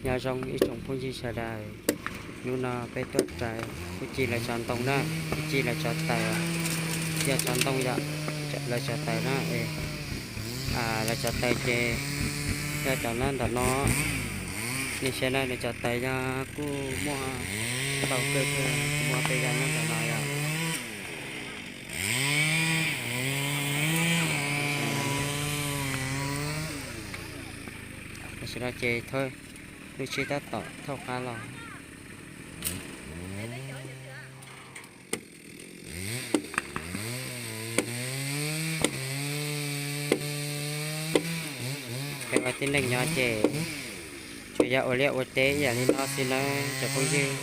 Nyob zoo ib tsoom phooj ywg sawv daws, hnub no peb tuaj raws Phub Ci lawv tsov ntoo na, Phub Ci lawv tsov taws, yog tsov ntoo yom, lawv tsov taws na es, lawv tsov taws ces yog cov nyob ntawm no, nej saib na, lawv tsov taws yog kuj muaj ntau kawg thiab, kuj muaj peb yog nyob ntawm no yom. Tam sim no ces thawj, lub tsheb tab tom thauj qab los. Peb ua tib neeg nyob ces tsuas yog ua liaj ua teb ib yam li no xwb nawb cov phooj ywg.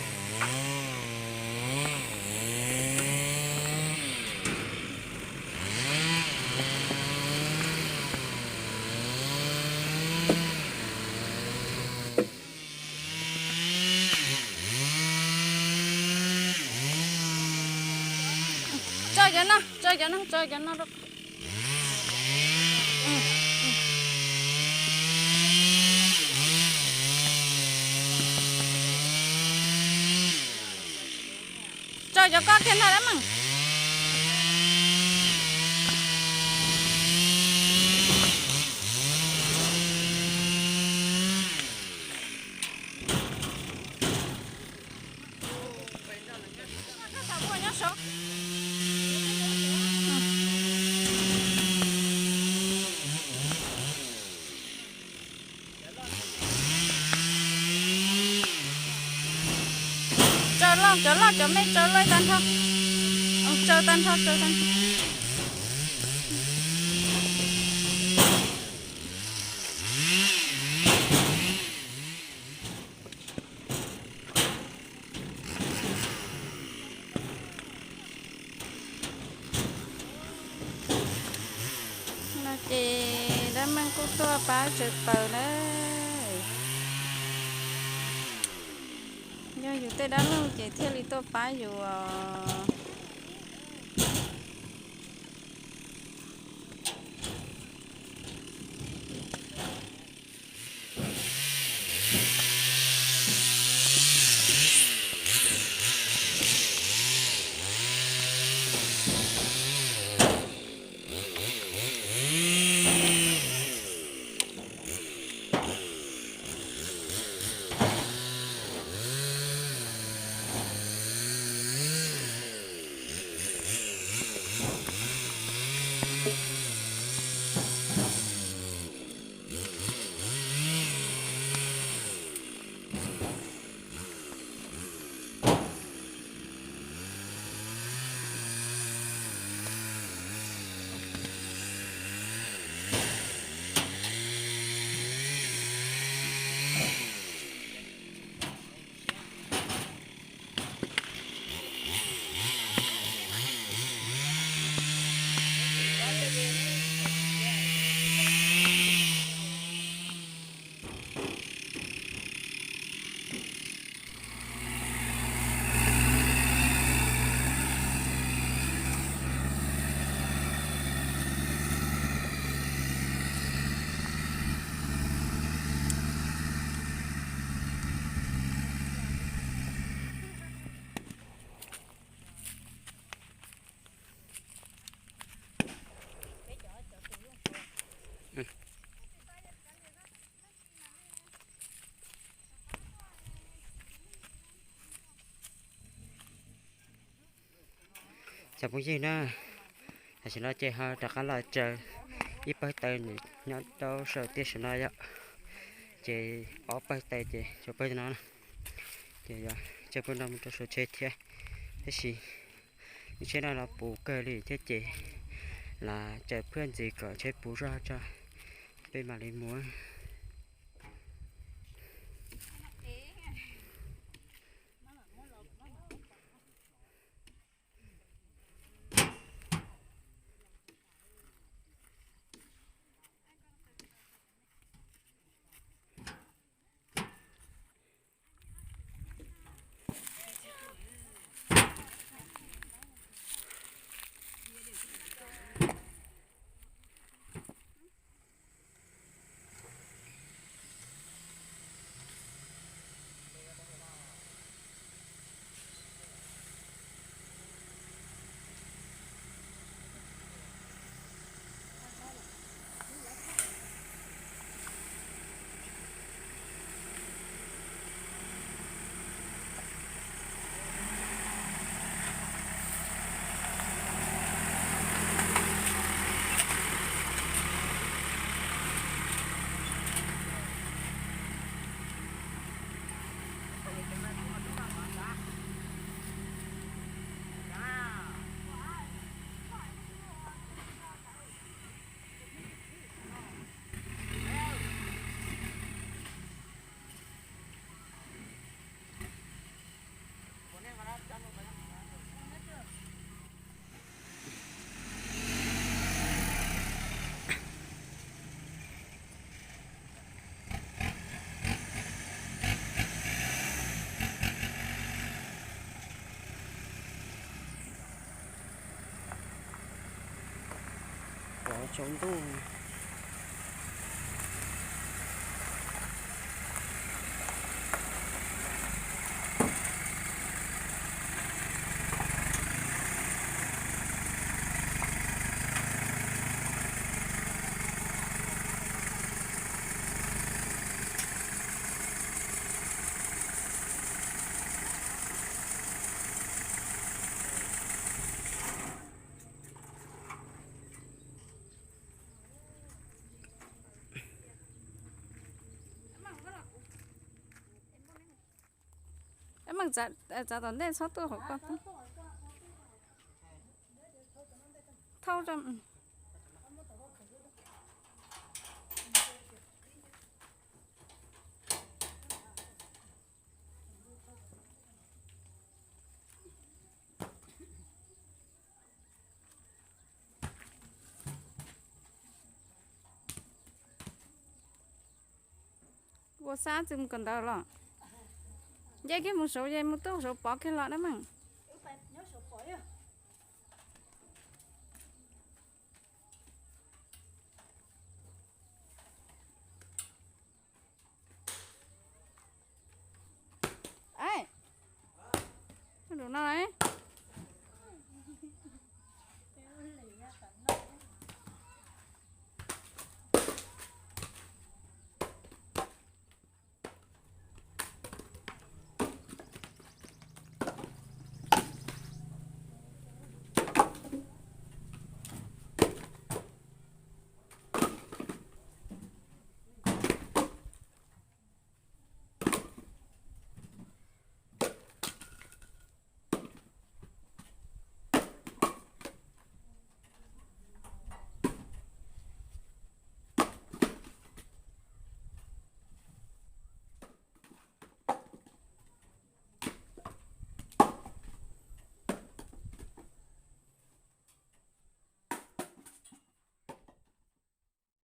Tso cov no, tso cov no, tso cov no rau. Tso cov ko kiag ntag dab meej. Tsaws loj, cov loj cov me tsaws loj tag nrho. Tsaws tag nrho, tsaws tag nrho. No ces dab meej kuj tuaj pab tsaws taws na. Yog yus tej dab laug ces thiaj li tuaj pab yus os. Cov phooj ywg na, tam sim no ces ho rov qab los tsaws ib pawg taws nws nyob rau saum tiaj saum no yom. Ces ob pawg taws ces tsaws pawg no, ces tsaws pawg no mus rau saum tsheb thiab. Tab sis lub tsheb no los puv kawg li thiab ces lam tsaws phwaj ntxiv kom tsheb puv zog tso peb mam li mus. Tsaus ntuj. Meej, txav tom ntej txhob tuaj hauv ko. Thauj rau. Ua xab txwm mus kawm ntawv los? Nce kiag mus saud, ces mus tuaj saud pov kiag los dab meej. Ai, no.